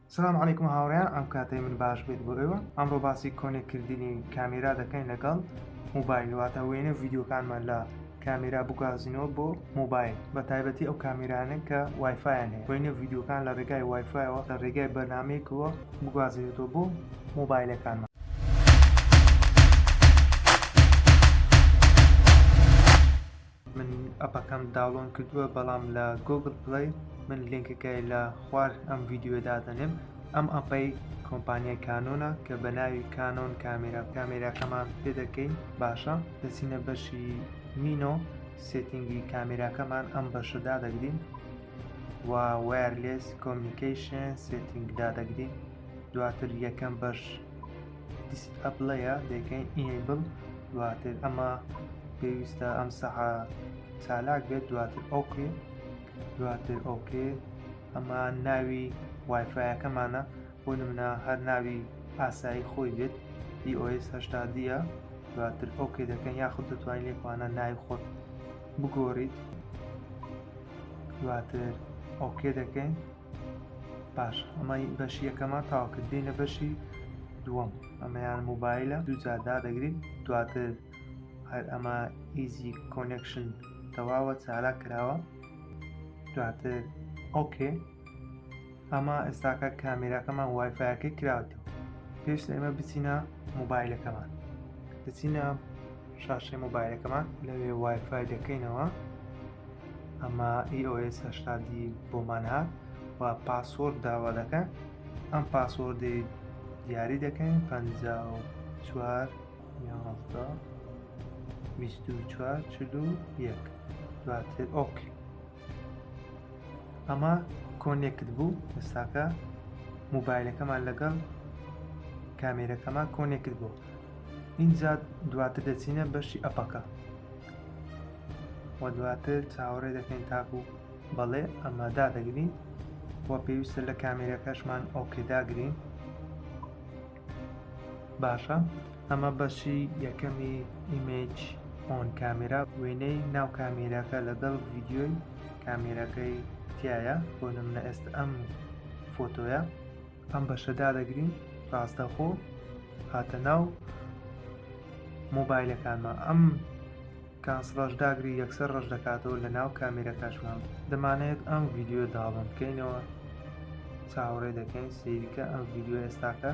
سلام علیکم هاوڕێیان ئەم کاتەی من باش بێت بۆ ئێوە ئەمڕۆ باسی connect کردنی کامێرا دەکەین لەگەڵ موبایل واتە وێنە ڤیدیۆکانمان لە کامێرا بگوازینەوە بۆ موبایل بە تایبەتی ئەو کامێرانە کە وایفایان هەیە وێنە ڤیدیۆکان لە ڕێگای وایفایەوە لە ڕێگای بەرنمەیەکەوە بگوازێتەوە بۆ مۆبایلەکانمان. من ئەپەکەم download کردووە بەڵام لە Google Play من لینکەکەی لە خوار ئەم ڤیدیۆ دادەنێم ئەم ئەپەی کۆمپانیای کانۆنە کە بە ناوی کانۆن کامێرا کامێراکەمان پێ دەکەین باشە دەچینە بەشی menu setting ی کامێراکەمان ئەم بەشە دادەگرین و wireless communication setting دادەگرین دواتر یەکەم بەش disable ەیە دەیکەین enable دواتر ئەمە پێویستە ئەم سەحە چالاک بێت دواتر okay دواتر okay ئەمە ناوی وایفایەکەمانە بۆ نمونە هەر ناوی ئاسایی خۆی بێت EOS 80 دیە دواتر okay دەکەن یاخود دەتوانین لێکوانە ناوی خۆت بگۆڕیت دواتر okay دەکەین باش ئەمە بەشی یەکەمان تاوا کرد دێینە بەشی دووەم ئەمەیان موبایلە دووجار دادەگرین دواتر هەر ئەمە easy connection تەواوە چالاک کراوە دواتر okay ئەمە ئێستاکە کامێراکەمان وایفایەکەی کراوەتەوە پێش ئێمە بچینە مۆبایلەکەمان دەچینە شاشەی مۆبایلەکەمان لەوێ وایفای دەکەینەوە ئەمە EOS 80 دی بۆمان هات و password داوا دەکەن ئەم password ی دیاری دەکەین 54 11 24 41 دواتر okay ئەمە connect بوو ئێستاکە موبایلەکەمان لەگەڵ کامێرەکەمان connect بوو ئینجا دواتر دەچینە بەشی ئەپەکە و دواتر چاوەڕێ دەکەین تاکو بەڵێ ئەمە دادەگرین و پێویستە لە کامێرەکەشمان okay داگرین باشە ئەمە بەشی یەکەمی image on camera وێنەی ناو کامێراکە لەگەڵ ڤیدیۆی کامێراکەی تایە بۆ نمونە ئێستا ئەم فۆتۆیە ئەم بەشە دادەگرین ڕاستەخۆ هاتە ناو مۆبایلەکانمان ئەم cancel ەش داگری یەکسەر ڕەش دەکاتەوە لە ناو کامێرەکەشمان دەمانەوێت ئەم ڤیدیۆ download بکەینەوە چاوەڕێ دەکەین سەیرکە ئەم ڤیدیۆ ئێستاکە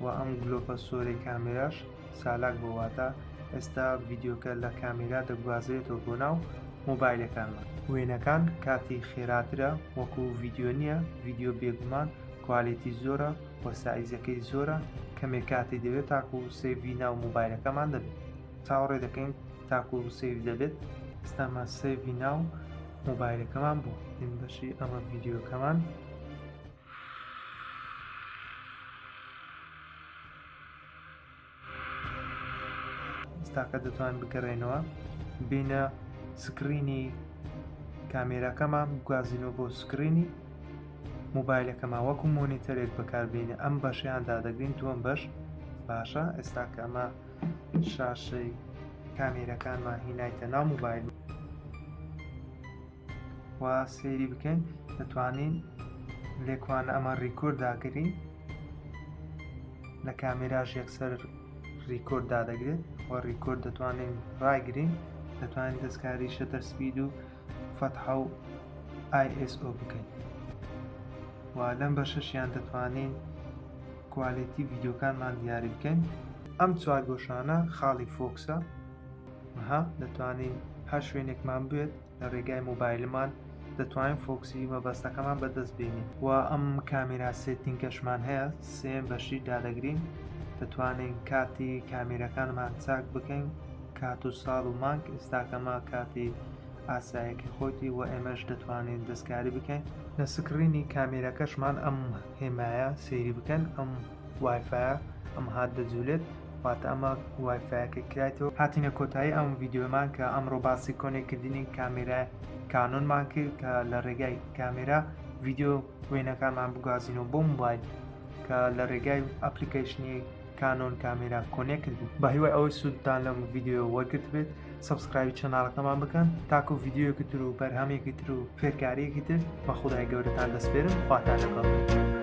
و ئەم گلۆپە سۆرەی کامێراش چالاک بۆ واتە ئێستا ڤیدیۆکە لە کامێرا دەگوازرێتەوە بۆ ناو مۆبایلەکانمان. وێنەکان کاتی خێراترە وەکو ڤیدیۆ نییە، ڤیدیۆ بێگومان quality زۆرە و سایزەکەی زۆرە کەمێک کاتی دەوێت تاکو save ی ناو مۆبایلەکەمان دەبێت چاوەڕێ دەکەین تاکو save دەبێت ئێستامان save ی ناو مۆبایلەکەمان بوو بەشی ئەمە ڤیدیۆکەمان ئێستاکە دەتوان بگەڕێنەوە بینە screen ی کامێراکەمان بگوازینەوە بۆ screen ی مۆبایلەکەمان وەکو monitor ێک بەکاربێنە ئەم بەشیان دادەگرین دووەم بەش باشە ئێستا کە ئەمە شاشەی کامێرەکانمان هینایتە ناو مۆبایل و سەیری بکەین دەتوانین لێکوانە ئەمە record داگرین لە کامێراش یەکسەر record دادەگرێت و record دەتوانین ڕایگرین دەتوانین دەستکاری shutter speed و فەتحە و ISO بکەین و لەم بەشەشیان دەتوانین quality ڤیدیۆکانمان دیاری بکەین ئەم چوار گۆشانە خاڵی focus ە ها دەتوانین هەر شوێنێکمان بوێت لە ڕێگای مۆبایلمان دەتوانین focus ی مەبەستەکەمان بەدەست بێنین و ئەم camera setting ەشمان هەیە سێم بەشی دادەگرین دەتوانین کاتی کامێراکانمان چاک بکەین کات و ساڵ و مانگ ئێستاکەمە کاتی ئاسایەکی خۆتی و ئێمەش دەتوانین دەستکاری بکەین لە screen ی کامێراکەشمان ئەم هێمایە سەیری بکەن ئەم وایفایە ئەم هات دەجولێت واتە ئەمە وایفایەکە کرایتەوە. هاتینە کۆتایی ئەم ڤیدیۆمان کە ئەمڕۆ باسی connect کردنی کامێرای کانۆنمان کرد کە لە ڕێگای کامێرا ڤیدیۆ وێنەکانمان بگوازینەوە بۆ موبایل کە لە ڕێگای application ی کانۆن کامێرا connect بوو بە هیوای ئەوەی سوودتان لەم ڤیدیۆ وەرگرت بێت subscribe ی channel ەکەمان بکەن تاکو ڤیدیۆیەکی تر و بەرهەمێکی تر و فێرکاریەکی تر بە خودای گەورەتان دەسپێرم خواتان لەگەڵ.